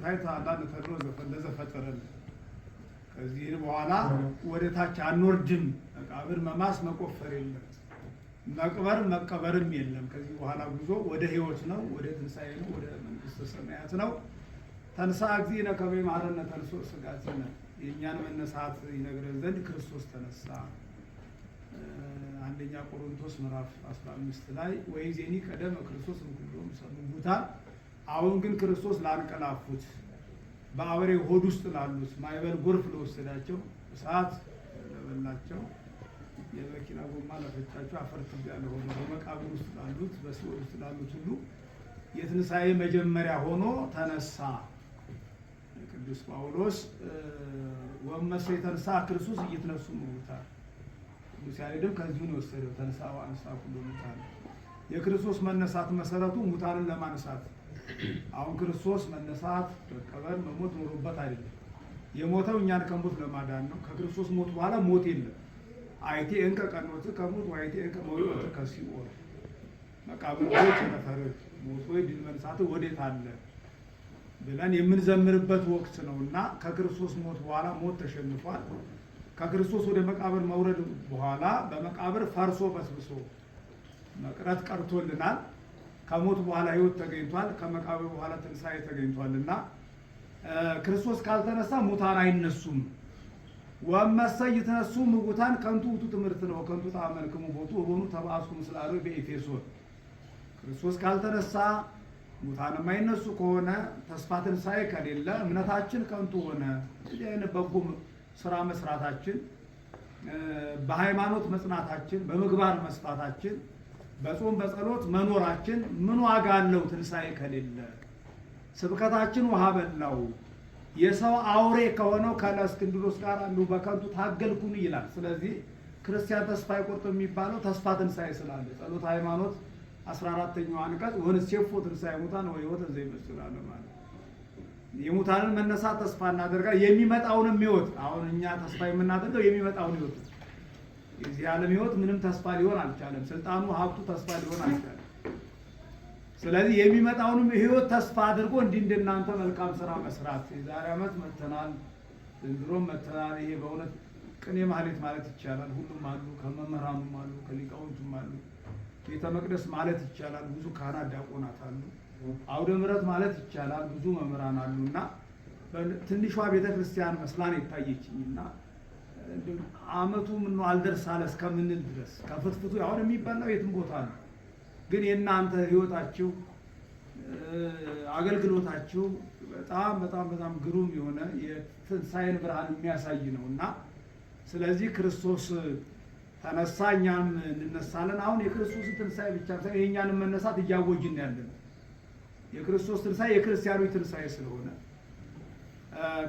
ወለታሕተ አላ ንፈድሮ ለዘፈጠረን። ከዚህ በኋላ ወደ ታች አንወርድም። መቃብር መማስ መቆፈር የለም፣ መቅበር መቀበርም የለም። ከዚህ በኋላ ጉዞ ወደ ሕይወት ነው፣ ወደ ትንሣኤ ነው፣ ወደ መንግስተ ሰማያት ነው። ተንሥአ እግዚእነ ከመ ይምሃረነ ተንሥኦ ሥጋቲነ፣ የእኛን መነሳት ይነግረን ዘንድ ክርስቶስ ተነሳ። አንደኛ ቆሮንቶስ ምዕራፍ 15 ላይ ወይእዜኒ ቀደመ ክርስቶስ እምኵሎሙ እሙታን፣ አሁን ግን ክርስቶስ ላንቀላፉት፣ በአውሬ ሆድ ውስጥ ላሉት፣ ማዕበል ጎርፍ ለወሰዳቸው፣ እሳት ለበላቸው፣ የመኪና ጎማ ለፈጫቸው፣ አፈር ትቢያ ለሆኑ፣ በመቃብር ውስጥ ላሉት፣ በሲኦል ውስጥ ላሉት ሁሉ የትንሣኤ መጀመሪያ ሆኖ ተነሳ። ቅዱስ ጳውሎስ ወእመሰ የተንሥአ ክርስቶስ ኢይትነሥኡ እሙታን፣ ቅዱስ ያሬድም ከዚሁ ነው የወሰደው። ተንሥአ ወአንሥአ ኵሎ ሙታን። የክርስቶስ መነሳት መሰረቱ ሙታንን ለማንሳት። አሁን ክርስቶስ መነሳት፣ መቀበር፣ መሞት ኖሮበት አይደለም። የሞተው እኛን ከሞት ለማዳን ነው። ከክርስቶስ ሞት በኋላ ሞት የለም። አይቴ እንከ ቀኖትከ ሞት ወአይቴ እንከ መዊኦትከ ሲኦል፣ መቃብር ሆይ ቸነፈርህ፣ ሞት ሆይ ድል መንሳትህ ወዴት አለ ብለን የምንዘምርበት ወቅት ነው እና ከክርስቶስ ሞት በኋላ ሞት ተሸንፏል። ከክርስቶስ ወደ መቃብር መውረድ በኋላ በመቃብር ፈርሶ በስብሶ መቅረት ቀርቶልናል። ከሞት በኋላ ሕይወት ተገኝቷል። ከመቃብር በኋላ ትንሣኤ ተገኝቷል እና ክርስቶስ ካልተነሳ ሙታን አይነሱም። ወእመሰ ኢይትነሥኡ እሙታን ከንቱ ውእቱ ትምህርትነ ወከንቱ ተአመንክሙ ቦቱ ወቦኑ ተባአስኩ ምስለ አርዌ በኤፌሶን። ክርስቶስ ካልተነሳ ሙታን የማይነሱ ከሆነ፣ ተስፋ ትንሣኤ ከሌለ እምነታችን ከንቱ ሆነ። እዚህ አይነት በጎ ስራ መስራታችን፣ በሃይማኖት መጽናታችን፣ በምግባር መስፋታችን፣ በጾም በጸሎት መኖራችን ምን ዋጋ አለው? ትንሣኤ ከሌለ ስብከታችን ውሃ በላው። የሰው አውሬ ከሆነው ከእስክንድሮስ ጋር አንዱ በከንቱ ታገልኩን ይላል። ስለዚህ ክርስቲያን ተስፋ አይቆርጥም የሚባለው ተስፋ ትንሣኤ ስላለ ጸሎተ ሃይማኖት 14ኛው አንቀጽ ወንሴፎ ትንሣኤ ሙታን ወሕይወተ ዘይመጽእ ለዓለመ ዓለም። የሙታንን መነሳት ተስፋ እናደርጋለን። የሚመጣውንም ሕይወት። አሁን እኛ ተስፋ የምናደርገው የሚመጣውን ሕይወት። የዚህ ዓለም ሕይወት ምንም ተስፋ ሊሆን አልቻለም። ስልጣኑ፣ ሀብቱ ተስፋ ሊሆን አልቻለም። ስለዚህ የሚመጣውንም ሕይወት ተስፋ አድርጎ እንዲህ እንደናንተ መልካም ስራ መስራት። የዛሬ ዓመት መተናል፣ ዘንድሮም መተናል። ይሄ በእውነት ቅኔ ማህሌት ማለት ይቻላል። ሁሉም አሉ፣ ከመምህራኑም አሉ፣ ከሊቃውንቱም አሉ። ቤተ መቅደስ ማለት ይቻላል። ብዙ ካህናት ዲያቆናት አሉ። አውደ ምሕረት ማለት ይቻላል። ብዙ መምህራን አሉ እና ትንሿ ቤተ ክርስቲያን መስላን የታየችኝ እና አመቱ ምነው አልደርስ አለ እስከምንል ድረስ ከፍትፍቱ አሁን የሚበላው የትም ቦታ ነው። ግን የእናንተ ህይወታችሁ፣ አገልግሎታችሁ በጣም በጣም በጣም ግሩም የሆነ የትንሣኤን ብርሃን የሚያሳይ ነው እና ስለዚህ ክርስቶስ ተነሳ፣ እኛም እንነሳለን። አሁን የክርስቶስን ትንሣኤ ብቻ ሳይሆን የእኛንም መነሳት እያወጅን ያለን። የክርስቶስ ትንሣኤ የክርስቲያኖች ትንሣኤ ስለሆነ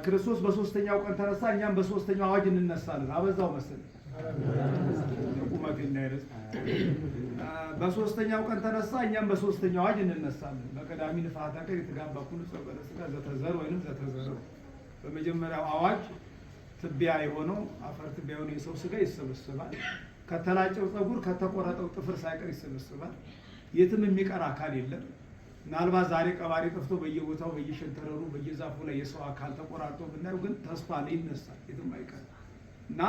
ክርስቶስ በሶስተኛው ቀን ተነሳ፣ እኛም በሶስተኛው አዋጅ እንነሳለን። አበዛው መሰለኝ ቁመት እንዳይረዝ። በሶስተኛው ቀን ተነሳ፣ እኛም በሶስተኛው አዋጅ እንነሳለን። በቀዳሚ ንፍሐተ ቀን የተጋባ ኩሉ ጸበለ ሥጋ ዘተዘር ወይንም ዘተዘረ። በመጀመሪያው አዋጅ ትቢያ የሆነው፣ አፈር ትቢያ የሆነው የሰው ስጋ ይሰበሰባል። ከተላጨው ፀጉር፣ ከተቆረጠው ጥፍር ሳይቀር ይሰበሰባል። የትም የሚቀር አካል የለም። ምናልባት ዛሬ ቀባሪ ጠፍቶ በየቦታው በየሸንተረሩ በየዛፉ ላይ የሰው አካል ተቆራርጦ ብናየው ግን ተስፋ ላይ ይነሳል፣ የትም አይቀርም እና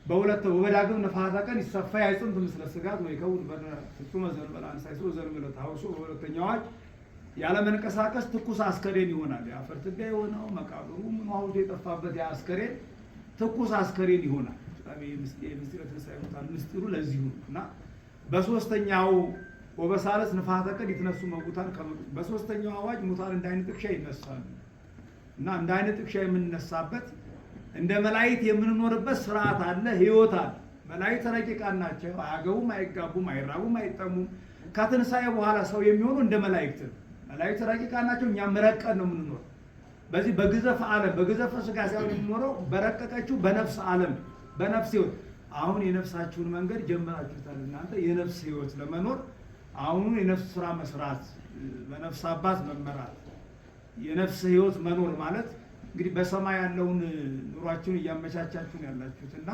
በሁለት ወበዳግም ንፍሐተ ቀን ይሰፋ አዕጽምት ምስለ ስጋት ወይከውን በድነ ፍጹመ ዘእንበለ አንሳይሶ ዘእንበለ ተሐውሶ። በሁለተኛው አዋጅ ያለመንቀሳቀስ ትኩስ አስከሬን ይሆናል። የአፈር ትቢያ የሆነው፣ መቃብሩ ምን ሐውልቱ የጠፋበት ያ አስከሬን ትኩስ አስከሬን ይሆናል። በጣም የምስጢረ ትንሣኤ ሙታን ምስጢሩ ለዚሁ ነው እና በሶስተኛው ወበሳልስ ንፍሐተ ቀን ይትነሥኡ እሙታን፣ በሶስተኛው አዋጅ ሙታን እንደ አይነ ጥቅሻ ይነሳሉ እና እንደ አይነ ጥቅሻ የምንነሳበት፣ እንደ መላእክት የምንኖርበት ስርዓት አለ፣ ህይወት አለ። መላእክት ረቂቃን ናቸው። አያገቡም፣ አይጋቡም፣ አይራቡም፣ አይጠሙም። ከትንሣኤ በኋላ ሰው የሚሆኑ እንደ መላእክት ነው። መላእክት ረቂቃን ናቸው። እኛም ረቀን ነው የምንኖረው። በዚህ በግዘፈ ዓለም በግዘፈ ስጋ ሳይሆን የምንኖረው በረቀቀችው በነፍስ ዓለም፣ በነፍስ ህይወት። አሁን የነፍሳችሁን መንገድ ጀምራችሁታል። እናንተ የነፍስ ህይወት ለመኖር አሁኑ የነፍስ ስራ መስራት፣ በነፍስ አባት መመራት፣ የነፍስ ህይወት መኖር ማለት እንግዲህ በሰማይ ያለውን ኑሯችሁን እያመቻቻችሁ ነው ያላችሁት እና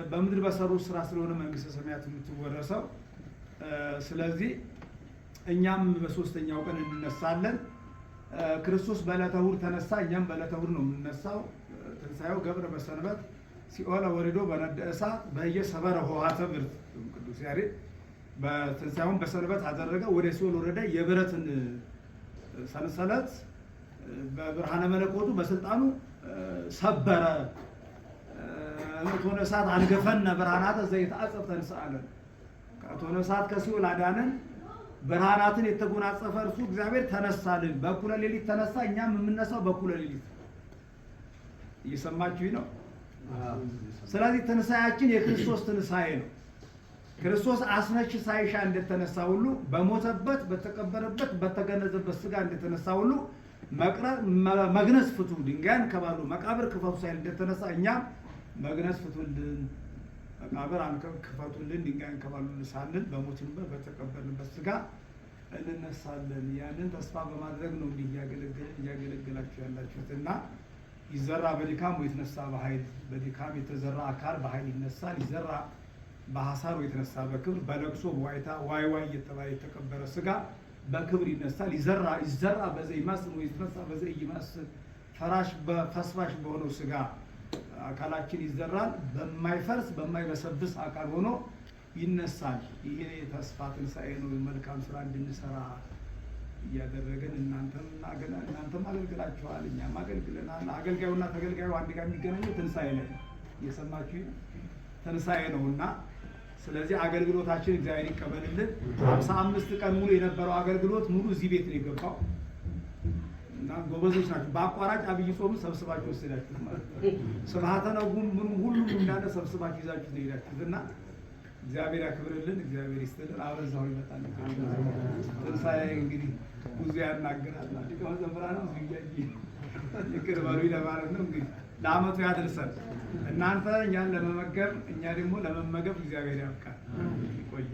በምድር በሰሩት ስራ ስለሆነ መንግስተ ሰማያት የምትወረሰው። ስለዚህ እኛም በሶስተኛው ቀን እንነሳለን። ክርስቶስ በዕለተ እሑድ ተነሳ፣ እኛም በዕለተ እሑድ ነው የምንነሳው። ትንሣኤው ገብረ በሰንበት ሲኦለ ወሪዶ በነደ እሳት በየ ሰበረ ኆኃተ ብርት። ቅዱስ ያሬድ በትንሣኤውን በሰንበት አደረገ፣ ወደ ሲኦል ወረደ። የብረትን ሰንሰለት በብርሃነ መለኮቱ በስልጣኑ ሰበረ። እቶነ እሳት አንገፈነ ብርሃናተ ዘይትዐጸፍ ተንሥአለን። ከእቶነ እሳት ከሲኦል አዳነን። ብርሃናትን የተጎናጸፈ እርሱ እግዚአብሔር ተነሳልን። በእኩለ ሌሊት ተነሳ። እኛም የምነሳው በእኩለ ሌሊት። እየሰማችሁ ነው። ስለዚህ ትንሣኤያችን የክርስቶስ ትንሣኤ ነው። ክርስቶስ አስነሽ ሳይሻ እንደተነሳ ሁሉ፣ በሞተበት፣ በተቀበረበት፣ በተገነዘበት ስጋ እንደተነሳ ሁሉ፣ መግነዝ ፍቱ፣ ድንጋይን ከባሉ መቃብር ክፈቱ ሳይል እንደተነሳ፣ እኛም መግነዝ ፍቱልን፣ መቃብር ክፈቱልን፣ ድንጋይን ከባሉልን ሳንል በሞትንበት በተቀበርንበት ስጋ እንነሳለን። ያንን ተስፋ በማድረግ ነው እንዲህ እያገለገልን እያገለገላችሁ ያላችሁት። እና ይዘራ በድካም ወይትነሣ በኃይል፣ በድካም የተዘራ አካል በኃይል ይነሳል። ይዘራ በሐሳር ወይትነሣ በክብር፣ በለቅሶ በዋይታ ዋይ ዋይ እየተባለ የተቀበረ ስጋ በክብር ይነሳል። ይዘራ በዘኢይማስን ወይትነሣ በዘኢይማስን፣ ፈራሽ በፈስፋሽ በሆነው ስጋ አካላችን ይዘራል፣ በማይፈርስ በማይበሰብስ አካል ሆኖ ይነሳል። ይሄ የተስፋ ትንሣኤ ነው። መልካም ስራ እንድንሰራ እያደረገን እናንተም አገልግላችኋል፣ እኛም አገልግለናል። አገልጋዩና ተገልጋዩ አንድ ጋር የሚገናኘው ትንሣኤ ላይ ነው። እየሰማችሁ? ትንሣኤ ነው። እና ስለዚህ አገልግሎታችን እግዚአብሔር ይቀበልልን። 55 ቀን ሙሉ የነበረው አገልግሎት ሙሉ እዚህ ቤት ነው የገባው እና ጎበዞች ናቸው። በአቋራጭ አብይ ጾም ሰብስባችሁ ወሰዳችሁት ማለት ነው። ስብሐተ ነጉም ምኑም ሁሉም እንዳለ ሰብስባችሁ ይዛችሁ ነው የሄዳችሁት። እና እግዚአብሔር ያክብርልን፣ እግዚአብሔር ይስጥልን። አበዛው ይመጣል። ትንሣኤ እንግዲህ ብዙ ያናግራል። ሊቀ መዘምራንም ብዙ እያየ ይቅር በሉኝ ለማለት ነው። እንግዲህ ለዓመቱ ያድርሰን። እናንተ እኛን ለመመገብ፣ እኛ ደግሞ ለመመገብ እግዚአብሔር ያብቃል። ይቆየ።